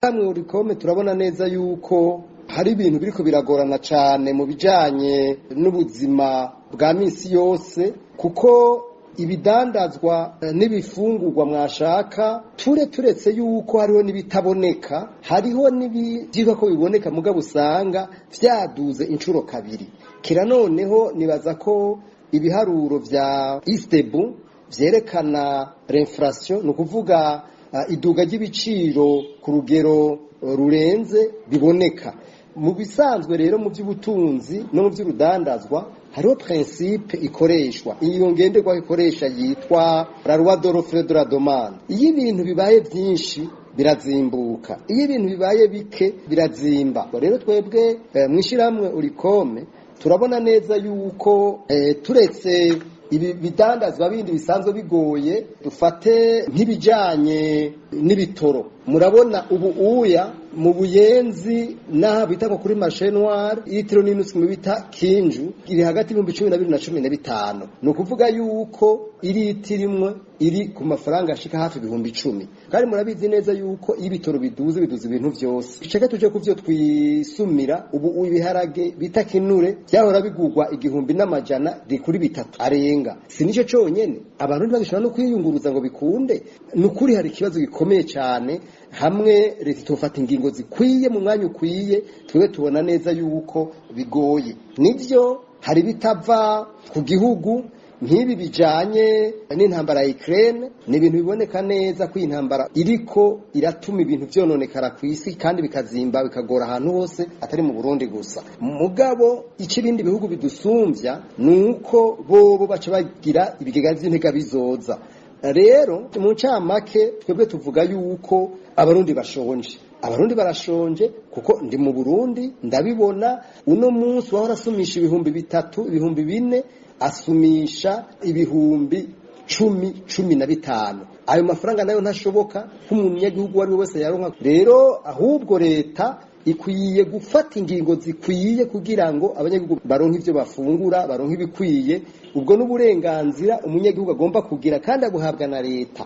Hamwe Olucome turabona neza yuko hari ibintu biriko biragorana cane mu bijanye n'ubuzima bwa misi yose, kuko ibidandazwa n'ibifungurwa mwashaka turetse yuko hariho n'ibitaboneka, hariho n'ibivyitwa ko biboneka mugabo usanga vyaduze incuro kabiri. Kira noneho nibaza ko ibiharuro vya ISTEEBU vyerekana l'inflation, ni ukuvuga iduga ry'ibiciro ku rugero rurenze biboneka. Mu bisanzwe rero mu by'ubutunzi no mu by'urudandazwa hariho principe ikoreshwa, iyo ngenderwaho ikoresha yitwa la loi de l'offre de la demande. Iyo ibintu bibaye byinshi birazimbuka, iyo ibintu bibaye bike birazimba. Rero twebwe mw'ishyirahamwe Olucome turabona neza yuko turetse ibi bidandazwa bindi bisanzwe bigoye, dufate nk'ibijanye n'ibitoro. Murabona ubu uya mu Buyenzi n'aha bita ko kuri marché noir, litiro n'inusu mu bita kinju iri hagati y'12,000 na 15,000. Ni ukuvuga yuko iritiro imwe iri ku mafaranga ashika hafi 10,000. Kandi murabizi neza yuko iyo ibitoro biduze, biduze ibintu vyose. Iceka tuje ku vyo twisumira, ubu ibiharage bita kinure byahora bigurwa 1100 ri kuri 3 arenga. Si nico conyene, abantu ntibagishobora no kwiyunguruza ngo bikunde. Ni ukuri hari ikibazo gikomeye cyane, hamwe leta itofata ingingo zikwiye mu mwanya ukwiye. Twebwe tubona neza yuko bigoye. Nivyo, hari bitava ku gihugu nk'ibi bijanye n'intambara ya Ukraine. Ni ibintu biboneka neza ko intambara iriko iratuma ibintu vyononekara ku isi kandi bikazimba, bikagora ahantu hose atari mu Burundi gusa. Mugabo icyo ibindi bihugu bidusumvya ni uko bobo baca bagira ibigega vy'intega bizoza. Rero mu ncamake twebwe tuvuga yuko Abarundi bashonje, Abarundi barashonje, kuko ndi mu Burundi ndabibona. Uno munsi wahora asumisha 3000, 4000, asumisha 10,000, 15. Ayo mafaranga nayo ntashoboka ko umunyagihugu uwo ari we wese yaronka. Rero ahubwo leta ikwiye gufata ingingo zikwiye kugira ngo abanyagihugu baronke ivyo bafungura, baronke ibikwiye. Ubwo n'uburenganzira umunyagihugu agomba kugira kandi abuhabwa na leta.